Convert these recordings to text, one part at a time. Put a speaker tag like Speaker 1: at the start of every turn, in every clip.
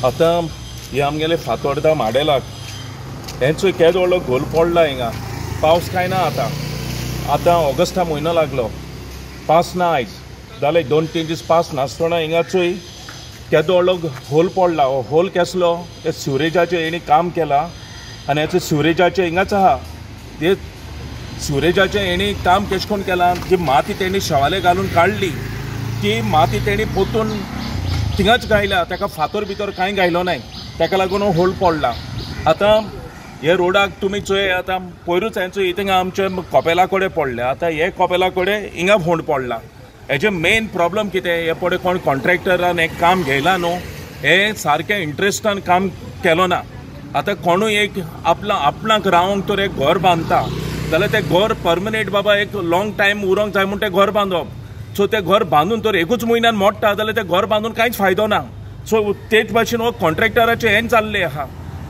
Speaker 1: आतां हे आमगेले फातोर्डा माडेलाक हेंचो केदो व्हडलो घोल पडला हिंगा. पावस कांय ना आतां, आतां ऑगस्टा म्हयनो लागलो, पावस ना आयज जाले 2-3 दीस पावस नासतना हिंगा चोय केदो व्हडलो होल पडला. हो होल केसलो हे सिवरेजाचें हेणी काम केलां आनी हेचो सिवरेजाचें हिंगाच आहा. ते सिवरेजाचें हेणी काम केश कोन्न केलां, जी माती तेणी शेवाले घालून काडली ती माती तेणी पोतून थिंगाच घायल्या, ताका फातर भितर कांय घायलो नाय, ताका लागून हो होल पडला. आतां हे रोडाक तुमी चोय आतां पयरूच हांवें चोय थिंगा आमचे कोपेला कडेन पडले, आतां हे कोपेला कडेन हिंगा फोंड पडला. हेजे मेन प्रॉब्लम कितें, हे पळय कोण कॉन्ट्रॅक्टरान हें काम घेयलां न्हू, हें सारकें इंट्रस्टान काम केलो ना. आतां कोणूय एक आपला आपणाक रावंक तर एक घर बांदता जाल्यार तें घर परमनंट बाबा एक लॉंग टायम उरोंक जाय म्हूण तें घर बांदप. सो तें घर बांदून तर एकूच म्हयन्यान मोडटा जाल्यार तें घर बांदून कांयच फायदो ना. सो तेच भाशेन हो कॉन्ट्रॅक्टराचें हें जाल्लें आहा,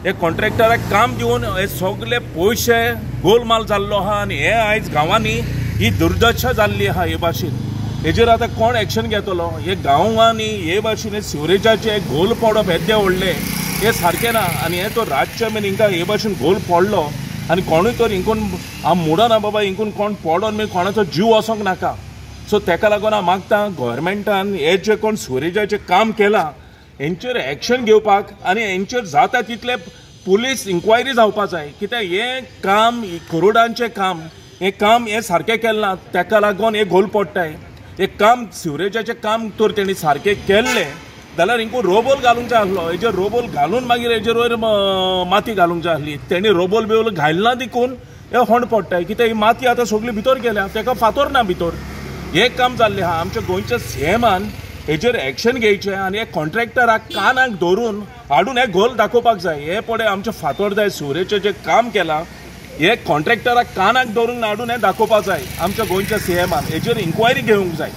Speaker 1: हे कॉन्ट्रॅक्टराक काम दिवन हे सगळे पयशे गोलमाल जाल्लो आहा आनी हे आयज गांवांनी ही दुर्दशा जाल्ली आहा. हे भाशेन हेजेर आतां कोण एक्शन घेतलो? हे गांवांनी हे भाशेन सिवरेजाचे गोल पडप येदे व्हडलें हें सारकें ना. आनी हें तो रातचें मेन हिंगा हे भाशेन गोल पडलो आनी कोणूय तर हिंकून हांव म्हणना बाबा हिंकून कोण पडोन मागीर कोणाचो जीव वचोंक नाका. सो तेका लागून हांव मागता गव्हर्मेंटान हे जे कोण सिवरेजाचें काम केलां हेंचेर एक्शन घेवपाक आनी हेंचेर जाता तितले पुलीस इन्क्वायरी जावपा जाय. कित्याक हें काम करोडांचें काम, हें काम हें सारकें केलें ना तेका लागून हें गोल पडटाय. हें काम सिवरेजाचें काम तर तेणी सारकें केल्लें जाल्यार हिंकू रोबोल घालूंक जाय आसलो, हेजेर रोबोल घालून मागीर हेजेर वयर माती घालूंक जाय आसली. तेणी रोबोल बिबोल घायला देखून हें होंड पडटाय. कित्याक ही माती आतां सगळी भितर गेल्या, तेका फातोर ना भितर. हें काम जाल्लें आहा. आमच्या गोंयच्या सीएमान हेजेर एक्शन घेवचें आनी हे कॉन्ट्रॅक्टराक कानाक धरून हाडून हे गोल दाखोवपाक जाय. हे पळय आमच्या फातोर्डा सिवरेचें जें काम केलां हे कॉन्ट्रॅक्टराक कानाक धरून हाडून हें दाखोवपाक जाय आमच्या गोंयच्या सीएमान. हेजेर इन्क्वायरी घेवंक जाय.